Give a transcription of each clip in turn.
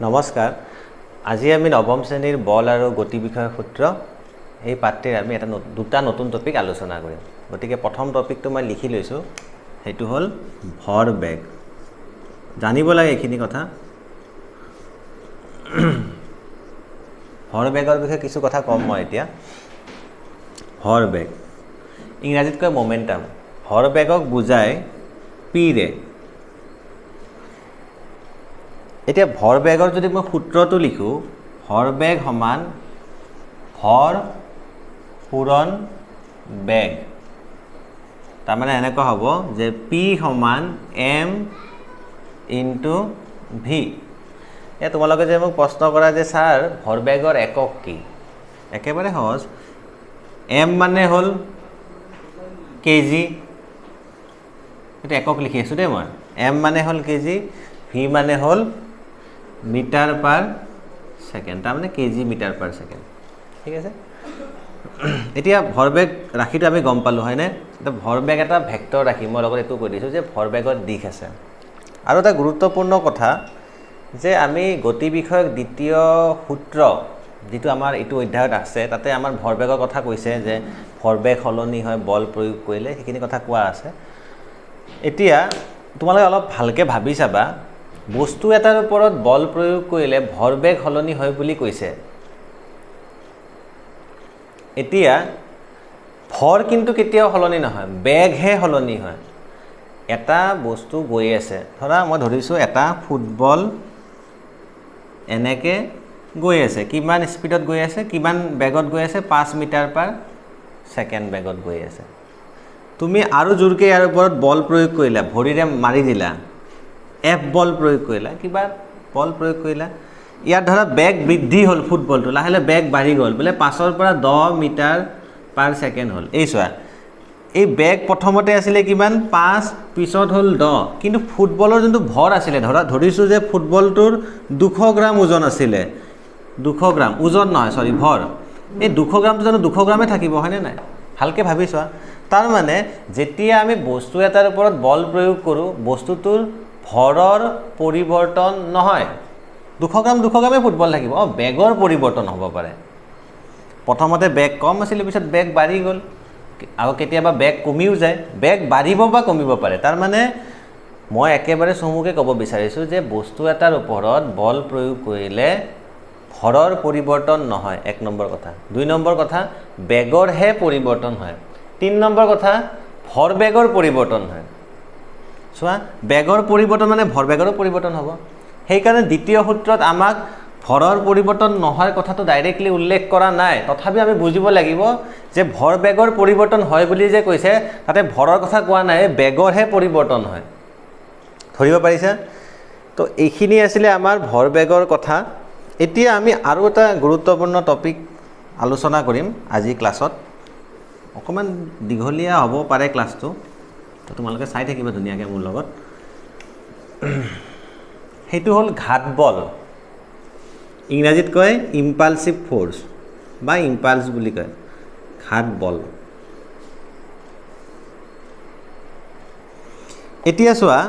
নমস্কাৰ, আজি আমি নৱম শ্ৰেণীৰ বল আৰু গতি বিষয়ক সূত্ৰ এই পাঠটিৰ আমি এটা দুটা নতুন টপিক আলোচনা কৰিম। গতিকে প্ৰথম টপিকটো মই লিখি লৈছোঁ, সেইটো হ'ল ভৰবেগ। জানিব লাগে এইখিনি কথা। ভৰবেগৰ বিষয়ে কিছু কথা ক'ম মই এতিয়া। ভৰবেগ ইংৰাজীত কয় মমেণ্টাম। ভৰবেগক বুজায় পিৰে। এতিয়া ভৰবেগৰ যদি মই সূত্ৰটো লিখোঁ, ভৰবেগ সমান ভৰ পূৰণ বেগ। তাৰমানে এনেকুৱা হ'ব যে পি সমান এম ইনটু ভি। এতিয়া তোমালোকে যে মোক প্ৰশ্ন কৰা যে ছাৰ ভৰবেগৰ একক কি, একেবাৰে সহজ। এম মানে হ'ল কেজি, এইটো একক লিখি আছোঁ দেই মই। এম মানে হ'ল কেজি, ভি মানে হ'ল মিটাৰ পাৰ ছেকেণ্ড, তাৰমানে কেজি মিটাৰ পাৰ ছেকেণ্ড। ঠিক আছে। এতিয়া ভৰবেগ ৰাশিটো আমি গম পালোঁ, হয়নে? এতিয়া ভৰবেগ এটা ভেক্টৰ ৰাশি, মই লগত এইটো কৈ দিছোঁ যে ভৰবেগৰ দিশ আছে। আৰু এটা গুৰুত্বপূৰ্ণ কথা যে আমি গতি বিষয়ক দ্বিতীয় সূত্ৰ যিটো আমাৰ এইটো অধ্যায়ত আছে, তাতে আমাৰ ভৰবেগৰ কথা কৈছে যে ভৰবেগ সলনি হয় বল প্ৰয়োগ কৰিলে, সেইখিনি কথা কোৱা আছে। এতিয়া তোমালোকে অলপ ভালকৈ ভাবি চাবা, বস্তু এটাৰ ওপৰত বল প্ৰয়োগ কৰিলে ভৰবেগ সলনি হয় বুলি কৈছে। এতিয়া ভৰ কিন্তু কেতিয়াও সলনি নহয়, বেগহে সলনি হয়। এটা বস্তু গৈ আছে, ধৰা মই ধৰিছোঁ এটা ফুটবল এনেকৈ গৈ আছে, কিমান স্পীডত গৈ আছে, কিমান বেগত গৈ আছে, 5 মিটাৰ পাৰ ছেকেণ্ড বেগত গৈ আছে। তুমি আৰু জোৰকৈ ইয়াৰ ওপৰত বল প্ৰয়োগ কৰিলা, ভৰিৰে মাৰি দিলা, এফ বল প্ৰয়োগ কৰিলা, কিবা বল প্ৰয়োগ কৰিলা, ইয়াত ধৰা বেগ বৃদ্ধি হ'ল, ফুটবলটো লাহে লাহে বেগ বাঢ়ি গ'ল, বোলে 5ৰ পৰা 10 মিটাৰ পাৰ ছেকেণ্ড হ'ল। এই চোৱা, এই বেগ প্ৰথমতে আছিলে কিমান, 5, পিছত হ'ল 10। কিন্তু ফুটবলৰ যোনটো ভৰ আছিলে, ধৰা ধৰিছোঁ যে ফুটবলটোৰ 200 গ্ৰাম ওজন আছিলে, 200 গ্ৰাম ওজন নহয়, চৰি ভৰ, এই 200 গ্ৰামটো জানো 200 গ্ৰামে থাকিব, হয়নে নাই? ভালকৈ ভাবি চোৱা। তাৰমানে যেতিয়া আমি বস্তু এটাৰ ওপৰত বল প্ৰয়োগ কৰোঁ, বস্তুটোৰ ভৰৰ পৰিৱৰ্তন নহয়, 200 গ্ৰাম 200 গ্ৰামেই ফুটবল থাকিব। অঁ, বেগৰ পৰিৱৰ্তন হ'ব পাৰে। প্ৰথমতে বেগ কম আছিলে, পিছত বেগ বাঢ়ি গ'ল, আৰু কেতিয়াবা বেগ কমিও যায়, বেগ বাঢ়িব বা কমিব পাৰে। তাৰমানে মই একেবাৰে চমুকৈ ক'ব বিচাৰিছোঁ যে বস্তু এটাৰ ওপৰত বল প্ৰয়োগ কৰিলে ভৰৰ পৰিৱৰ্তন নহয়, এক নম্বৰ কথা। 2 নম্বৰ কথা, বেগৰহে পৰিৱৰ্তন হয়। 3 নম্বৰ কথা, ভৰবেগৰ পৰিৱৰ্তন হয়। চোৱা, বেগৰ পৰিৱৰ্তন মানে ভৰবেগৰো পৰিৱৰ্তন হ'ব। সেইকাৰণে দ্বিতীয় সূত্ৰত আমাক ভৰৰ পৰিৱৰ্তন নোহোৱাৰ কথাটো ডাইৰেক্টলি উল্লেখ কৰা নাই, তথাপি আমি বুজিব লাগিব যে ভৰবেগৰ পৰিৱৰ্তন হয় বুলি যে কৈছে, তাতে ভৰৰ কথা কোৱা নাই, বেগৰহে পৰিৱৰ্তন হয়। ধৰিব পাৰিছা? তো এইখিনি আছিলে আমাৰ ভৰবেগৰ কথা। এতিয়া আমি আৰু এটা গুৰুত্বপূৰ্ণ টপিক আলোচনা কৰিম আজি ক্লাছত। অকণমান দীঘলীয়া হ'ব পাৰে ক্লাছটো, তো তোমালোকে চাই থাকিবা ধুনীয়াকৈ মোৰ লগত। সেইটো হ'ল ঘাত বল, ইংৰাজীত কয় ইম্পালচিভ ফ'ৰ্চ বা ইম্পালছ বুলি কয়, ঘাত বল। এতিয়া চোৱা,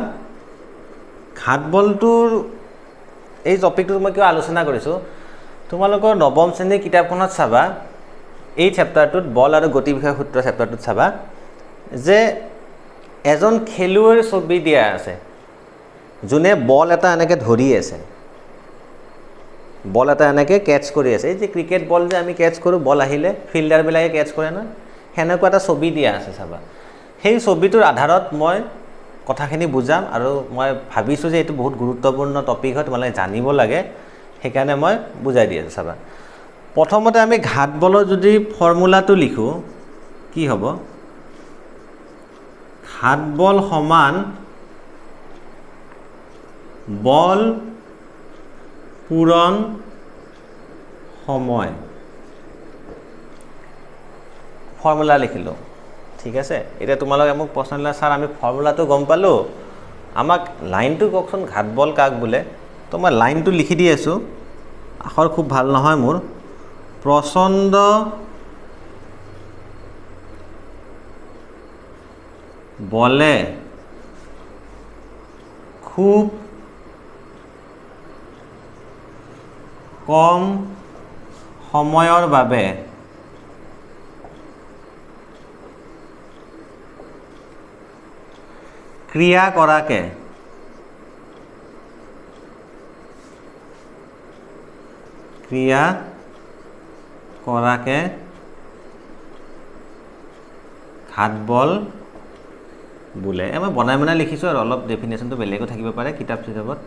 ঘাত বলটোৰ এই টপিকটো মই কিয় আলোচনা কৰিছোঁ, তোমালোকৰ নৱম শ্ৰেণীৰ কিতাপখনত চাবা, এই চেপ্টাৰটোত বল আৰু গতি বিষয়ক সূত্ৰ চেপ্টাৰটোত চাবা যে এজন খেলুৱৈৰ ছবি দিয়া আছে, যোনে বল এটা এনেকৈ ধৰি আছে, বল এটা এনেকৈ কেটচ কৰি আছে। এই যে ক্ৰিকেট বল যে আমি কেটচ কৰোঁ, বল আহিলে ফিল্ডাৰবিলাকে কেটচ কৰে নহয়, সেনেকুৱা এটা ছবি দিয়া আছে চাবা। সেই ছবিটোৰ আধাৰত মই কথাখিনি বুজাম, আৰু মই ভাবিছোঁ যে এইটো বহুত গুৰুত্বপূৰ্ণ টপিক হয়, তোমালোকে জানিব লাগে, সেইকাৰণে মই বুজাই দি আছোঁ চাবা। প্ৰথমতে আমি ঘাত বলৰ যদি ফৰ্মুলাটো লিখোঁ কি হ'ব, ঘাত বল সমান বল পূৰণ সময়। ফৰ্মুলা লিখিলোঁ, ঠিক আছে। এতিয়া তোমালোকে মোক প্ৰশ্ন দিলা, ছাৰ আমি ফৰ্মুলাটো গম পালোঁ, আমাক লাইনটো কওকচোন, ঘাত বল কাক বোলে? তো মই লাইনটো লিখি দি আছোঁ, আখৰ খুব ভাল নহয় মোৰ। প্ৰচণ্ড বলে খুব কম সময়ৰ বাবে ক্ৰিয়া কৰাকে ঘাত বল বোলে। মই বনাই বনাই লিখিছোঁ আৰু অলপ ডেফিনেশ্যনটো বেলেগো থাকিব পাৰে কিতাপ চিতাপত।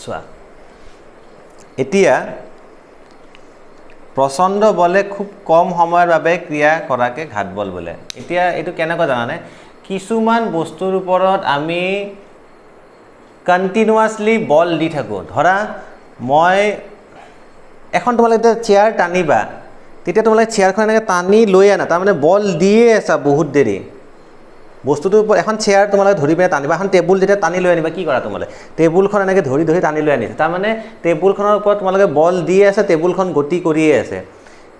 চোৱা, এতিয়া প্ৰচণ্ড বলে খুব কম সময়ৰ বাবে ক্ৰিয়া কৰাকে ঘাত বল বোলে। এতিয়া এইটো কেনেকুৱা জানানে, কিছুমান বস্তুৰ ওপৰত আমি কণ্টিনিউৱাছলি বল দি থাকোঁ। ধৰা মই এখন তোমালোকে যেতিয়া চেয়াৰ টানিবা, তেতিয়া তোমালোকে চেয়াৰখন এনেকৈ টানি লৈ আনা, তাৰমানে বল দিয়ে আছা বহুত দেৰি বস্তুটোৰ ওপৰত। এখন চেয়াৰ তোমালোকে ধৰি পিনে টানিবা, এখন টেবুল যেতিয়া টানি লৈ আনিবা, কি কৰা তোমালোকে, টেবুলখন এনেকৈ ধৰি ধৰি টানি লৈ আনিছা, তাৰমানে টেবুলখনৰ ওপৰত তোমালোকে বল দিয়ে আছে, টেবুলখন গতি কৰিয়ে আছে।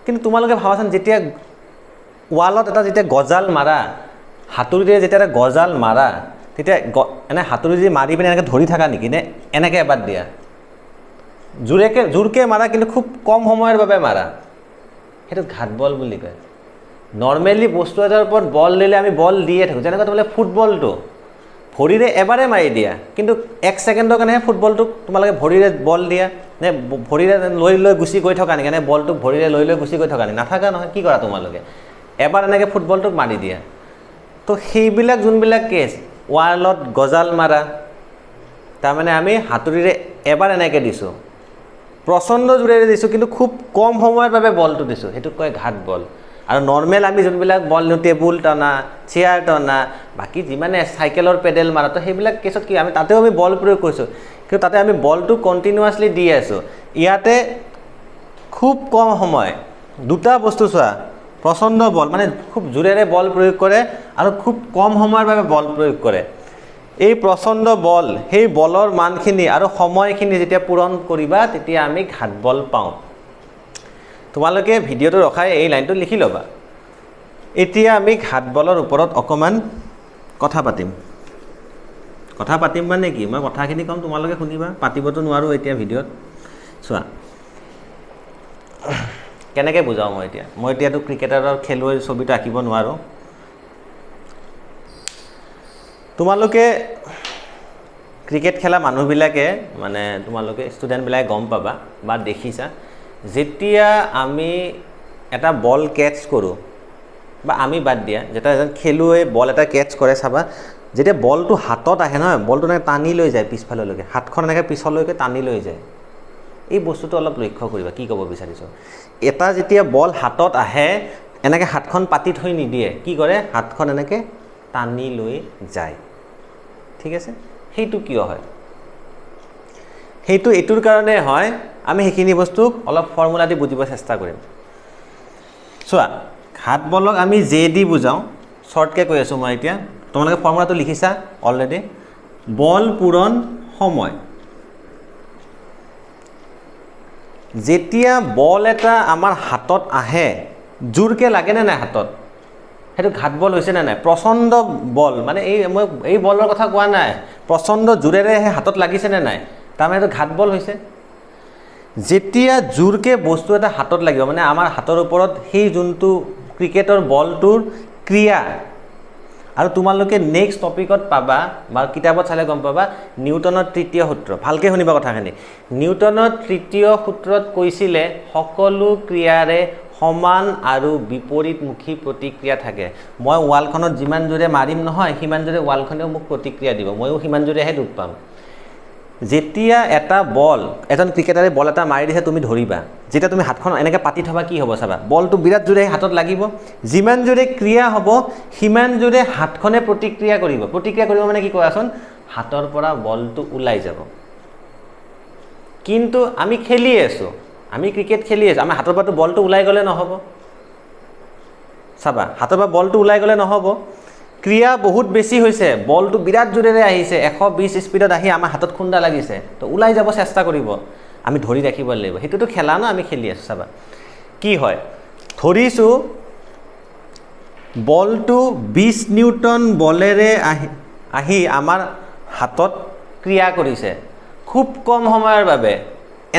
কিন্তু তোমালোকে ভাবাচোন, যেতিয়া ৱালত এটা যেতিয়া গজাল মাৰা, হাতুৰীৰে যেতিয়া এটা গজাল মাৰা, তেতিয়া এনে হাতুৰী যদি মাৰি পিনে এনেকৈ ধৰি থাকা নেকি, নে এনেকৈ এবাৰ দিয়া, জোৰকৈ মাৰা, কিন্তু খুব কম সময়ৰ বাবে মাৰা, সেইটো ঘাত বল বুলি কয়। নৰ্মেলি বস্তু এটাৰ ওপৰত বল দিলে আমি বল দিয়ে থাকোঁ। যেনেকুৱা তোমালোকে ফুটবলটো ভৰিৰে এবাৰে মাৰি দিয়া, কিন্তু এক ছেকেণ্ডৰ কাৰণেহে ফুটবলটোক তোমালোকে ভৰিৰে বল দিয়া, নে ভৰিৰে লৈ লৈ গুচি গৈ থকা নেকি, নে বলটোক ভৰিৰে লৈ লৈ গুচি গৈ থকা নেকি, নাথাকা নহয়। কি কৰা তোমালোকে, এবাৰ এনেকৈ ফুটবলটোক মাৰি দিয়া। তো সেইবিলাক যোনবিলাক কেছ, ৱালত গজাল মাৰা, তাৰমানে আমি হাতুৰীৰে এবাৰ এনেকৈ দিছোঁ, প্ৰচণ্ড জোৰেৰে দিছোঁ, কিন্তু খুব কম সময়ৰ বাবে বলটো দিছোঁ, সেইটোক কয় ঘাত বল। আৰু নৰ্মেল আমি যোনবিলাক বল দিওঁ, টেবুল টনা, চেয়াৰ টনা, বাকী যিমানে চাইকেলৰ পেডেল মাৰা, তো সেইবিলাক কেছত কি আমি তাতেও আমি বল প্ৰয়োগ কৰিছোঁ, কিন্তু তাতে আমি বলটো কণ্টিনিউৱাছলি দি আছোঁ। ইয়াতে খুব কম সময়, দুটা বস্তু চোৱা, প্ৰচণ্ড বল মানে খুব জোৰেৰে বল প্ৰয়োগ কৰে আৰু খুব কম সময়ৰ বাবে বল প্ৰয়োগ কৰে। এই প্ৰচণ্ড বল, সেই বলৰ মানখিনি আৰু সময়খিনি যেতিয়া পূৰণ কৰিবা, তেতিয়া আমি ঘাত বল পাওঁ। তোমালোকে ভিডিঅ'টো ৰখাই এই লাইনটো লিখি ল'বা। এতিয়া আমি ঘাত বলৰ ওপৰত অকণমান কথা পাতিম। কথা পাতিম মানে কি, মই কথাখিনি ক'ম, তোমালোকে শুনিবা, পাতিবতো নোৱাৰোঁ এতিয়া ভিডিঅ'ত। চোৱা কেনেকৈ বুজাওঁ মই এতিয়া, মই এতিয়াতো ক্ৰিকেটাৰৰ খেলুৱৈৰ ছবিটো আঁকিব নোৱাৰোঁ। তোমালোকে ক্ৰিকেট খেলা মানুহবিলাকে, মানে তোমালোকে ষ্টুডেণ্টবিলাকে গম পাবা বা দেখিছা, যেতিয়া আমি এটা বল কেটচ কৰোঁ, বা আমি বাদ দিয়া, যেতিয়া এজন খেলুৱৈ বল এটা কেটচ কৰে, চাবা যেতিয়া বলটো হাতত আহে নহয়, বলটো এনেকৈ টানি লৈ যায় পিছফাললৈকে, হাতখন এনেকৈ পিছলৈকে টানি লৈ যায়। এই বস্তুটো অলপ লক্ষ্য কৰিবা, কি ক'ব বিচাৰিছোঁ। এটা যেতিয়া বল হাতত আহে, এনেকৈ হাতখন পাতি থৈ নিদিয়ে, কি কৰে, হাতখন এনেকৈ টানি লৈ যায়। ঠিক আছে, সেইটো কিয় হয়, সেইটো এইটোৰ কাৰণে হয়, আমি সেইখিনি বস্তুক অলপ ফৰ্মুলা দি বুজিব চেষ্টা কৰিম। চোৱা, ঘাত বলক আমি জে দি বুজাওঁ, শ্বৰ্টকৈ কৈ আছোঁ মই এতিয়া, তোমালোকে ফৰ্মুলাটো লিখিছা অলৰেডি। বল পূৰণ সময়। যেতিয়া বল এটা আমাৰ হাতত আহে, জোৰকৈ লাগেনে নাই হাতত, সেইটো ঘাত বল হৈছে নে নাই? প্ৰচণ্ড বল, মানে এই মই এই বলৰ কথা কোৱা নাই, প্ৰচণ্ড জোৰেৰে সেই হাতত লাগিছে নে নাই, তাৰমানে সেইটো ঘাত বল হৈছে। যেতিয়া জোৰকৈ বস্তু এটা হাতত লাগিব, মানে আমাৰ হাতৰ ওপৰত সেই যোনটো ক্ৰিকেটৰ বলটোৰ ক্ৰিয়া, আৰু তোমালোকে নেক্সট টপিকত পাবা বা কিতাপত চালে গম পাবা, নিউটনৰ তৃতীয় সূত্ৰ। ভালকৈ শুনিবা কথাখিনি। নিউটনৰ তৃতীয় সূত্ৰত কৈছিলে সকলো ক্ৰিয়াৰে সমান আৰু বিপৰীতমুখী প্ৰতিক্ৰিয়া থাকে। মই ৱালখনত যিমান জোৰে মাৰিম নহয়, সিমান জোৰে ৱালখনেও মোক প্ৰতিক্ৰিয়া দিব, ময়ো সিমান জোৰেহে দুখ পাম। যেতিয়া এটা বল, এজন ক্ৰিকেটাৰে বল এটা মাৰি দিছে, তুমি ধৰিবা, যেতিয়া তুমি হাতখন এনেকৈ পাতি থবা, কি হ'ব চাবা, বলটো বিৰাট জোৰে হাতত লাগিব। যিমান জোৰে ক্ৰিয়া হ'ব, সিমান জোৰে হাতখনে প্ৰতিক্ৰিয়া কৰিব। প্ৰতিক্ৰিয়া কৰিব মানে কি কোৱাচোন, হাতৰ পৰা বলটো ওলাই যাব। কিন্তু আমি খেলি আছোঁ, আমি ক্ৰিকেট খেলি আছোঁ, আমাৰ হাতৰ পৰাতো বলটো ওলাই গ'লে নহ'ব। চাবা, হাতৰ পৰা বলটো ওলাই গ'লে নহ'ব। ক্ৰিয়া বহুত বেছি হৈছে, বলটো বিৰাট জোৰেৰে আহিছে, 120 স্পীডত আহি আমাৰ হাতত খুন্দা লাগিছে, তো ওলাই যাব চেষ্টা কৰিব, আমি ধৰি ৰাখিব লাগিব। সেইটোতো খেলা ন, আমি খেলি আছোঁ। চাবা কি হয়, ধৰিছোঁ বলটো 20 নিউটন বলেৰে আহি আহি আমাৰ হাতত ক্ৰিয়া কৰিছে, খুব কম সময়ৰ বাবে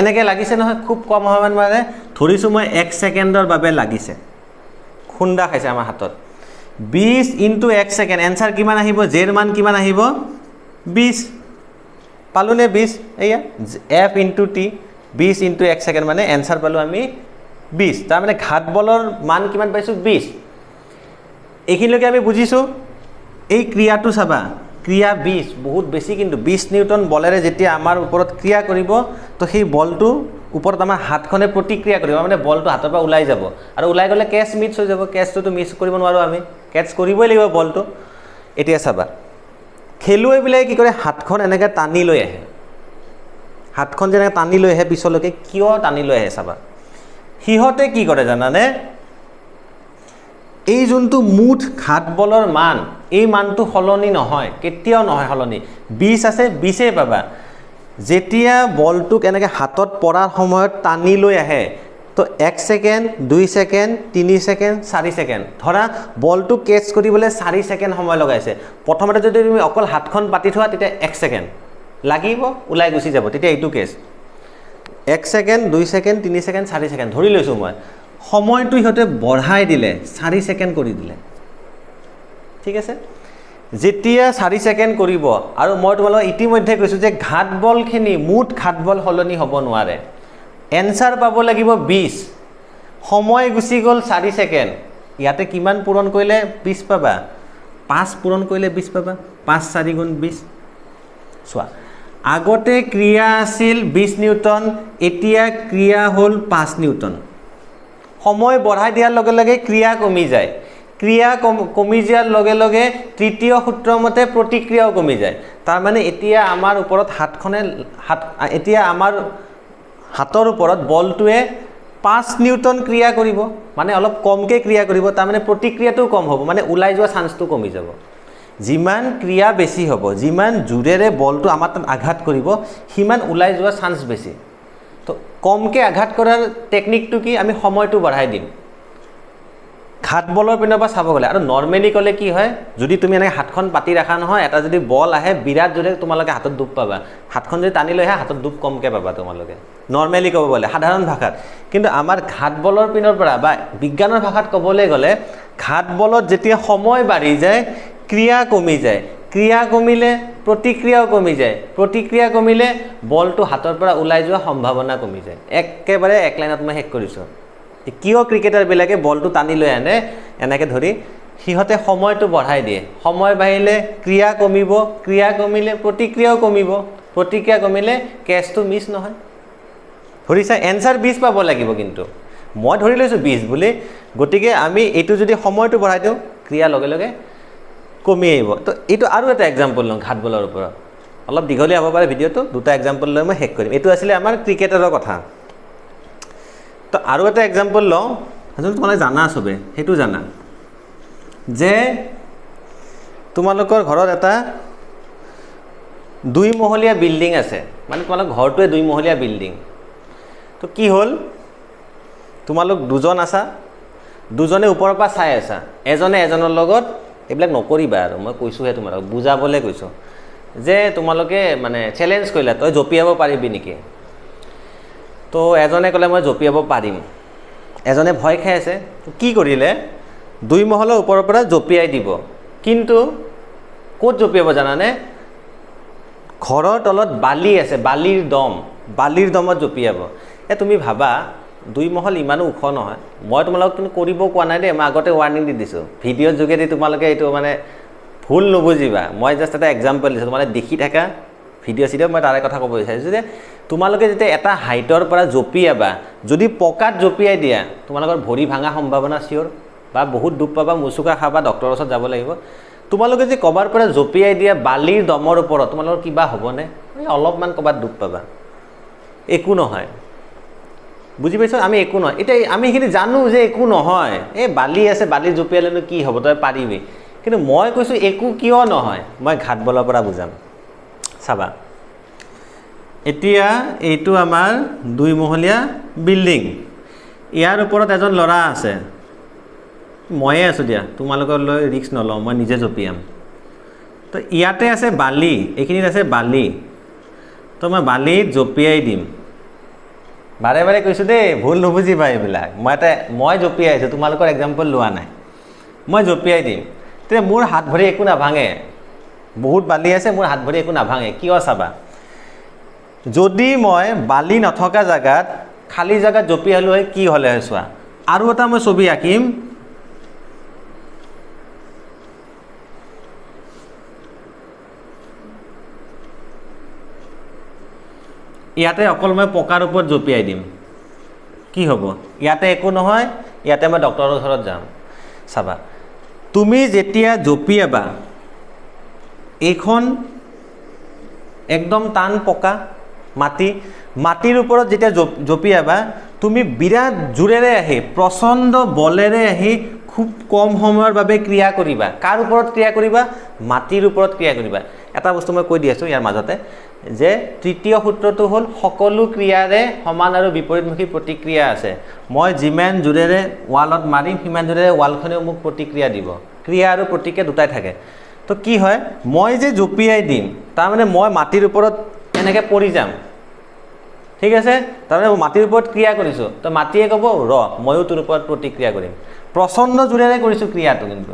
এনেকৈ লাগিছে নহয়, খুব কম সময়ৰ বাবে ধৰিছোঁ মই 1 ছেকেণ্ডৰ বাবে লাগিছে, খুন্দা খাইছে আমাৰ হাতত। 20 ইনটু 1 ছেকেণ্ড, এনচাৰ কিমান আহিব? জেৰ মান কিমান আহিব? 20। পালোঁনে 20? এয়া F into T, 20 into 1 second মানে এনচাৰ পালোঁ আমি 20। তাৰমানে ঘাত বলৰ মান কিমান পাইছোঁ? 20। এইখিনিলৈকে আমি বুজিছোঁ। এই ক্ৰিয়াটো চাবা, ক্ৰিয়া 20 বহুত বেছি, কিন্তু 20 নিউটন বলেৰে যেতিয়া আমাৰ ওপৰত ক্ৰিয়া কৰিব, তো সেই বলটো ওপৰত আমাৰ হাতখনে প্ৰতিক্ৰিয়া কৰিব, মানে বলটো হাতৰ পৰা ওলাই যাব, আৰু ওলাই গ'লে কেচ মিছ হৈ যাব। কেচটোতো মিছ কৰিব নোৱাৰোঁ আমি, কেচ কৰিবই লাগিব বলটো। এতিয়া চাবা, খেলুৱৈবিলাকে কি কৰে, হাতখন এনেকৈ টানি লৈ আহে, হাতখন যেনেকৈ টানি লৈ আহে পিছলৈকে, কিয় টানি লৈ আহে চাবা। সিহঁতে কি কৰে জানানে? এই যোনটো মুঠ ঘাত বলৰ মান, এই মানটো সলনি নহয়, কেতিয়াও নহয় সলনি। 20 আছে, 20েই পাবা। যেতিয়া বলটোক এনেকৈ হাতত পৰাৰ সময়ত টানি লৈ আহে, তো 1 ছেকেণ্ড, 2 ছেকেণ্ড, 3 ছেকেণ্ড, 4 ছেকেণ্ড, ধৰা বলটো কেচ কৰিবলৈ 4 ছেকেণ্ড সময় লগাইছে। প্ৰথমতে যদি তুমি অকল হাতখন পাতি থোৱা, তেতিয়া 1 ছেকেণ্ড লাগিব, ওলাই গুচি যাব, তেতিয়া এইটো case. 1 second, 2 second, 3 second, 4 second ধৰি লৈছোঁ মই, সময়টো সিহঁতে বঢ়াই দিলে, 4 ছেকেণ্ড কৰি দিলে। ঠিক আছে, যেতিয়া 4 ছেকেণ্ড কৰিব, আৰু মই তোমালোকক ইতিমধ্যে কৈছোঁ যে ঘাত বলখিনি, মুঠ ঘাত বল সলনি হ'ব নোৱাৰে। এনচাৰ পাব লাগিব 20, সময় গুচি গ'ল 4 ছেকেণ্ড, ইয়াতে কিমান পূৰণ কৰিলে 20 পাবা? 5 পূৰণ কৰিলে 20 পাবা, 5 4 গুণ 20। চোৱা, আগতে ক্ৰিয়া আছিল 20 নিউটন, এতিয়া ক্ৰিয়া হ'ল 5 নিউটন। সময় বঢ়াই দিয়াৰ লগে লগে ক্ৰিয়া কমি যায়, ক্ৰিয়া কমি যোৱাৰ লগে লগে তৃতীয় সূত্ৰ মতে প্ৰতিক্ৰিয়াও কমি যায়। তাৰমানে এতিয়া আমাৰ ওপৰত হাতখনে হাত, এতিয়া আমাৰ হাতৰ ওপৰত বলটোৱে 5 নিউটন ক্ৰিয়া কৰিব, মানে অলপ কমকৈ ক্ৰিয়া কৰিব, তাৰমানে প্ৰতিক্ৰিয়াটোও কম হ'ব, মানে ওলাই যোৱা চান্সটো কমি যাব। যিমান ক্ৰিয়া বেছি হ'ব, যিমান জোৰেৰে বলটো আমাৰ তাত আঘাত কৰিব, সিমান ওলাই যোৱা চান্স বেছি। তো কমকৈ আঘাত কৰাৰ টেকনিকটো কি? আমি সময়টো বঢ়াই দিম। ঘাত বলৰ পিনৰ পৰা চাব গ'লে, আৰু নৰ্মেলি ক'লে কি হয়, যদি তুমি এনেকৈ হাতখন পাতি ৰাখা নহয়, এটা যদি বল আহে বিৰাট জোৰে, তোমালোকে হাতত দুখ পাবা। হাতখন যদি টানি লৈ আহে, হাতত দুখ কমকৈ পাবা তোমালোকে, নৰ্মেলি ক'ব গ'লে সাধাৰণ ভাষাত। কিন্তু আমাৰ ঘাত বলৰ পিনৰ পৰা বা বিজ্ঞানৰ ভাষাত ক'বলৈ গ'লে, ঘাত বলত যেতিয়া সময় বাঢ়ি যায়, ক্ৰিয়া কমি যায়, ক্ৰিয়া কমিলে প্ৰতিক্ৰিয়াও কমি যায়, প্ৰতিক্ৰিয়া কমিলে বলটো হাতৰ পৰা ওলাই যোৱাৰ সম্ভাৱনা কমি যায়। একেবাৰে এক লাইনত মই শেষ কৰিছোঁ। কিয় ক্ৰিকেটাৰবিলাকে বলটো টানি লৈ আনে এনেকৈ ধৰি? সিহঁতে সময়টো বঢ়াই দিয়ে, সময় বাঢ়িলে ক্ৰিয়া কমিব, ক্ৰিয়া কমিলে প্ৰতিক্ৰিয়াও কমিব, প্ৰতিক্ৰিয়া কমিলে কেচটো মিছ নহয়। ধৰিছা, এনচাৰ 20 পাব লাগিব, কিন্তু মই ধৰি লৈছোঁ 20 বুলি। গতিকে আমি এইটো যদি সময়টো বঢ়াই দিওঁ, ক্ৰিয়া লগে লগে কমি আহিব। তো এইটো আৰু এটা এক্সাম্পল লওঁ ঘাত বলৰ ওপৰত, অলপ দীঘলীয়া হ'ব পাৰে ভিডিঅ'টো, দুটা এক্সাম্পল লৈ মই শেষ কৰিম। এইটো আছিলে আমাৰ ক্ৰিকেটাৰৰ কথা। তো আৰু এটা এক্সাম্পল লওঁ, যোনটো তোমালোকে জানা চবে, সেইটো জানা যে তোমালোকৰ ঘৰত এটা 2 মহলীয়া বিল্ডিং আছে, মানে তোমালোকৰ ঘৰটোৱে 2 মহলীয়া বিল্ডিং। তো কি হ'ল, তোমালোক দুজন আছা, দুজনে ওপৰৰ পৰা চাই আছা, এজনে এজনৰ লগত, এইবিলাক নকৰিবা আৰু মই কৈছোঁহে তোমালোকক বুজাবলৈ কৈছোঁ, যে তোমালোকে মানে চেলেঞ্জ কৰিলা, তই জঁপিয়াব পাৰিবি নেকি? তো এজনে ক'লে মই জঁপিয়াব পাৰিম, এজনে ভয় খাই আছে। কি কৰিলে, 2 মহলৰ ওপৰৰ পৰা জঁপিয়াই দিব, কিন্তু ক'ত জঁপিয়াব জানানে? ঘৰৰ তলত বালি আছে, বালিৰ দম, বালিৰ দমত জঁপিয়াব। তুমি ভাবা, 2 মহল ইমানো ওখ নহয়। মই তোমালোকক কিন্তু কৰিব কোৱা নাই দেই, মই আগতে ৱাৰ্ণিং দি দিছোঁ, ভিডিঅ'ৰ যোগেদি তোমালোকে এইটো মানে ভুল নুবুজিবা। মই জাষ্ট এটা এক্সাম্পল দিছোঁ, তোমালোকে দেখি থাকা ভিডিঅ' চিডিঅ', মই তাৰে কথা ক'ব বিচাৰিছোঁ যে তোমালোকে যেতিয়া এটা হাইটৰ পৰা জঁপিয়াবা, যদি পকাত জঁপিয়াই দিয়া, তোমালোকৰ ভৰি ভাঙা সম্ভাৱনা চিয়'ৰ, বা বহুত দুখ পাবা, মুচুকা খাবা, ডক্টৰৰ ওচৰত যাব লাগিব। তোমালোকে যে ক'ৰবাৰ পৰা জঁপিয়াই দিয়া বালিৰ দমৰ ওপৰত, তোমালোকৰ কিবা হ'বনে? এই অলপমান ক'ৰবাত দুখ পাবা, একো নহয়। বুজি পাইছ? আমি একো নহয়। এতিয়া আমি সেইখিনি জানো যে একো নহয়, এই বালি আছে, বালি জঁপিয়ালেনো কি হ'ব, তই পাৰিবি। কিন্তু মই কৈছোঁ একো কিয় নহয়, মই ঘাট বলৰ পৰা বুজাম। চাবা, এতিয়া এইটো আমাৰ 2 মহলীয়া বিল্ডিং, ইয়াৰ ওপৰত এজন ল'ৰা আছে, ময়ে আছোঁ দিয়া, তোমালোকৰ লৈ ৰিস্ক নলওঁ, মই নিজে জঁপিয়াম। তো ইয়াতে আছে বালি, এইখিনিত আছে বালি। তো তো মই বালিত জঁপিয়াই দিম। বাৰে বাৰে কৈছোঁ দেই, ভুল নুবুজিবা এইবিলাক। মই জঁপিয়াইছোঁ, তোমালোকৰ এক্সাম্পল লোৱা নাই। মই জঁপিয়াই দিম, তেতিয়া মোৰ হাত ভৰি একো নাভাঙে, বহুত বালি আছে, মোৰ হাত ভৰি একো নাভাঙে। কিয় চাবা, যদি মই বালি নথকা জেগাত, খালী জেগাত জঁপিয়ালোঁ হয়, কি হ'লে হয় চোৱা। আৰু এটা মই ছবি আঁকিম। ইয়াতে অকল মই পকাৰ ওপৰত জঁপিয়াই দিম, কি হ'ব? ইয়াতে একো নহয়, ইয়াতে মই ডক্টৰৰ ওচৰত যাম। চাবা, তুমি যেতিয়া জঁপিয়াবা, এইখন একদম টান পকা মাটি, মাটিৰ ওপৰত যেতিয়া জঁপিয়াবা, তুমি বিৰাট জোৰেৰে আহি, প্ৰচণ্ড বলেৰে আহি খুব কম সময়ৰ বাবে ক্ৰিয়া কৰিবা। কাৰ ওপৰত ক্ৰিয়া কৰিবা? মাটিৰ ওপৰত ক্ৰিয়া কৰিবা। এটা বস্তু মই কৈ দি আছোঁ ইয়াৰ মাজতে, যে তৃতীয় সূত্ৰটো হ'ল সকলো ক্ৰিয়াৰে সমান আৰু বিপৰীতমুখী প্ৰতিক্ৰিয়া আছে। মই যিমান জোৰেৰে ৱালত মাৰিম, সিমান জোৰেৰে ৱালখনেও মোক প্ৰতিক্ৰিয়া দিব। ক্ৰিয়া আৰু প্ৰতিক্ৰিয়া দুটাই থাকে। তো কি হয়, মই যে জঁপিয়াই দিম, তাৰমানে মই মাটিৰ ওপৰত এনেকৈ পৰি যাম, ঠিক আছে? তাৰমানে মই মাটিৰ ওপৰত ক্ৰিয়া কৰিছোঁ, তো মাটিয়ে ক'ব ৰ, ময়ো তোৰ ওপৰত প্ৰতিক্ৰিয়া কৰিম। প্ৰচণ্ড জোৰেৰে কৰিছোঁ ক্ৰিয়াটো, কিন্তু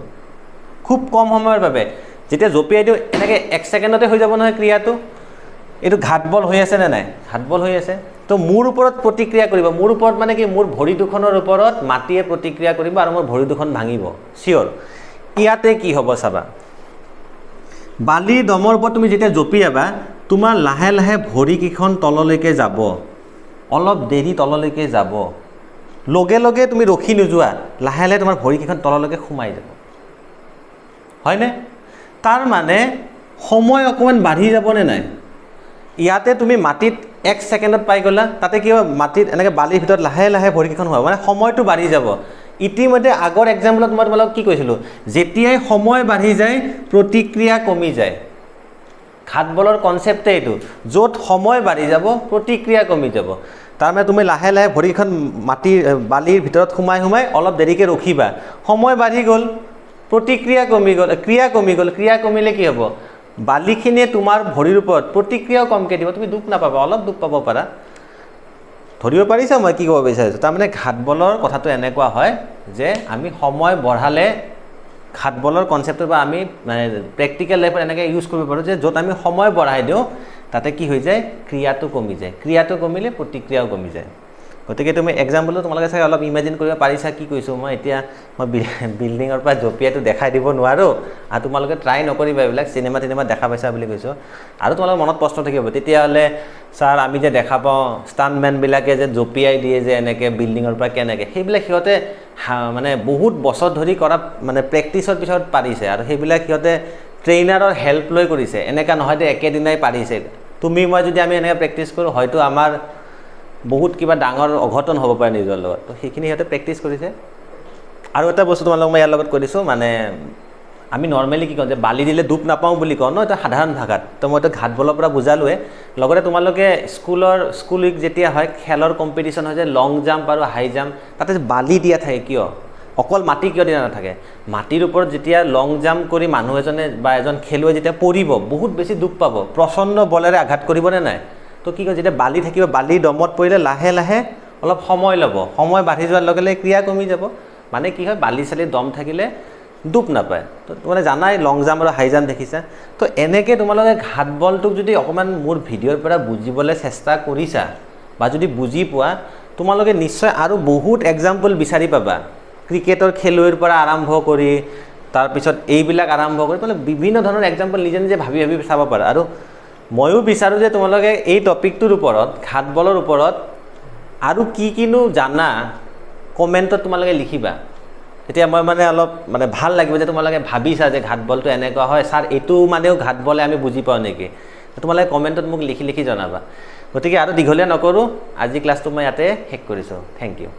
খুব কম সময়ৰ বাবে। যেতিয়া জঁপিয়াই দিওঁ, এনেকৈ এক ছেকেণ্ডতে হৈ যাব নহয় ক্ৰিয়াটো। এইটো ঘাট বল হৈ আছে নে নাই? ঘাট বল হৈ আছে। তো মোৰ ওপৰত প্ৰতিক্ৰিয়া কৰিব। মোৰ ওপৰত মানে কি, মোৰ ভৰি দুখনৰ ওপৰত মাটিয়ে প্ৰতিক্ৰিয়া কৰিব আৰু মোৰ ভৰি দুখন ভাঙিব, চিয়'ৰ। ইয়াতে কি হ'ব চাবা, বালিৰ দমৰ ওপৰত তুমি যেতিয়া জঁপিয়াবা, তোমাৰ লাহে লাহে ভৰিকেইখন তললৈকে যাব, অলপ দেৰি তললৈকে যাব, লগে লগে তুমি ৰখি নোযোৱা, লাহে লাহে তোমাৰ ভৰিকেইখন তললৈকে সোমাই যাব, হয়নে? তাৰ মানে সময় অকণমান বাঢ়ি যাবনে নাই? ইয়াতে তুমি মাটিত এক ছেকেণ্ডত পাই গ'লা, তাতে কি হয়, মাটিত এনেকৈ বালিৰ ভিতৰত লাহে লাহে ভৰিকেইখন সোমাব, মানে সময়টো বাঢ়ি যাব। ইতিমধ্যে আগৰ এক্সাম্পলত মই তোমালোকক কি কৈছিলোঁ, যেতিয়াই সময় বাঢ়ি যায় প্ৰতিক্ৰিয়া কমি যায়। ঘাট বলৰ কনচেপ্টেই এইটো, য'ত সময় বাঢ়ি যাব প্ৰতিক্ৰিয়া কমি যাব। তাৰমানে তুমি লাহে লাহে ভৰিখন মাটিৰ বালিৰ ভিতৰত সোমাই সোমাই অলপ দেৰিকৈ ৰখিবা, সময় বাঢ়ি গ'ল, প্ৰতিক্ৰিয়া কমি গ'ল, ক্ৰিয়া কমি গ'ল। ক্ৰিয়া কমিলে কি হ'ব, বালিখিনিয়ে তোমাৰ ভৰিৰ ওপৰত প্ৰতিক্ৰিয়াও কমকৈ দিব, তুমি দুখ নাপাবা, অলপ দুখ পাব পাৰা। ধৰিব পাৰিছা মই কি ক'ব বিচাৰিছোঁ? তাৰমানে ঘাট বলৰ কথাটো এনেকুৱা হয় যে আমি সময় বঢ়ালে ঘাট বলৰ কনচেপ্টটোৰ পৰা আমি মানে প্ৰেক্টিকেল লাইফত এনেকৈ ইউজ কৰিব পাৰোঁ যে য'ত আমি সময় বঢ়াই দিওঁ, তাতে কি হৈ যায়, ক্ৰিয়াটো কমি যায়, ক্ৰিয়াটো কমিলে প্ৰতিক্ৰিয়াও কমি যায়। গতিকে তুমি এক্সাম্পলটো তোমালোকে চাগে অলপ ইমেজিন কৰিব পাৰিছা কি কৈছোঁ মই। এতিয়া মই বিল্ডিঙৰ পৰা জঁপিয়াইটো দেখাই দিব নোৱাৰোঁ, আৰু তোমালোকে ট্ৰাই নকৰিবা এইবিলাক, চিনেমা তিনেমা দেখা পাইছা বুলি কৈছোঁ। আৰু তোমালোকৰ মনত প্ৰশ্ন থাকিব, তেতিয়াহ'লে ছাৰ আমি যে দেখা পাওঁ ষ্টাণ্টমেনবিলাকে যে জঁপিয়াই দিয়ে যে এনেকৈ বিল্ডিঙৰ পৰা কেনেকৈ, সেইবিলাক সিহঁতে মানে বহুত বছৰ ধৰি কৰা মানে প্ৰেক্টিছৰ পিছত পাৰিছে, আৰু সেইবিলাক সিহঁতে ট্ৰেইনাৰৰ হেল্প লৈ কৰিছে। এনেকুৱা নহয় যে একেদিনাই পাৰিছে। তুমি মই যদি আমি এনেকৈ প্ৰেক্টিছ কৰোঁ, হয়তো আমাৰ বহুত কিবা ডাঙৰ অঘটন হ'ব পাৰে নিজৰ লগত। তো সেইখিনি সিহঁতে প্ৰেক্টিছ কৰিছে। আৰু এটা বস্তু তোমালোকক মই ইয়াৰ লগত কৈ দিছোঁ, মানে আমি নৰ্মেলি কি কওঁ যে বালি দিলে দুখ নাপাওঁ বুলি কওঁ ন, এইটো সাধাৰণ ভাষাত। তো মইতো ঘাট বলৰ পৰা বুজালোৱে। লগতে তোমালোকে স্কুল উইক যেতিয়া হয়, খেলৰ কম্পিটিশ্যন হয় যে লং জাম্প আৰু হাই জাম্প, তাতে বালি দিয়া থাকে কিয়? অকল মাটি কিয় দিয়া নাথাকে? মাটিৰ ওপৰত যেতিয়া লং জাম্প কৰি মানুহ এজনে বা এজন খেলুৱৈ যেতিয়া পৰিব, বহুত বেছি দুখ পাব, প্ৰচণ্ড বলেৰে আঘাত কৰিবনে নাই? তো কি কয়, যেতিয়া বালি থাকিব, বালিৰ দমত পৰিলে লাহে লাহে অলপ সময় ল'ব, সময় বাঢ়ি যোৱাৰ লগে লগে ক্ৰিয়া কমি যাব। মানে কি হয়, বালি চালি দম থাকিলে দুখ নাপায়। তো তোমালোকে জানাই লং জাম্প আৰু হাই জাম্প দেখিছা। তো এনেকৈ তোমালোকে ঘাট বলটোক যদি অকণমান মোৰ ভিডিঅ'ৰ পৰা বুজিবলৈ চেষ্টা কৰিছা বা যদি বুজি পোৱা, তোমালোকে নিশ্চয় আৰু বহুত এক্সাম্পল বিচাৰি পাবা। ক্ৰিকেটৰ খেলুৱৈৰ পৰা আৰম্ভ কৰি তাৰপিছত এইবিলাক আৰম্ভ কৰি মানে বিভিন্ন ধৰণৰ এক্সাম্পল নিজে নিজে ভাবি ভাবি চাব পাৰা। আৰু ময়ো বিচাৰোঁ যে তোমালোকে এই টপিকটোৰ ওপৰত, ঘাট বলৰ ওপৰত আৰু কি কিনো জানা কমেণ্টত তোমালোকে লিখিবা। তেতিয়া মই মানে অলপ মানে ভাল লাগিব যে তোমালোকে ভাবিছা যে ঘাট বলটো এনেকুৱা হয়, ছাৰ এইটো মানেও ঘাট বলে আমি বুজি পাওঁ নেকি। তোমালোকে কমেণ্টত মোক লিখি লিখি জনাবা। গতিকে আৰু দীঘলীয়া নকৰোঁ, আজি ক্লাছটো মই ইয়াতে শেষ কৰিছোঁ। Thank you.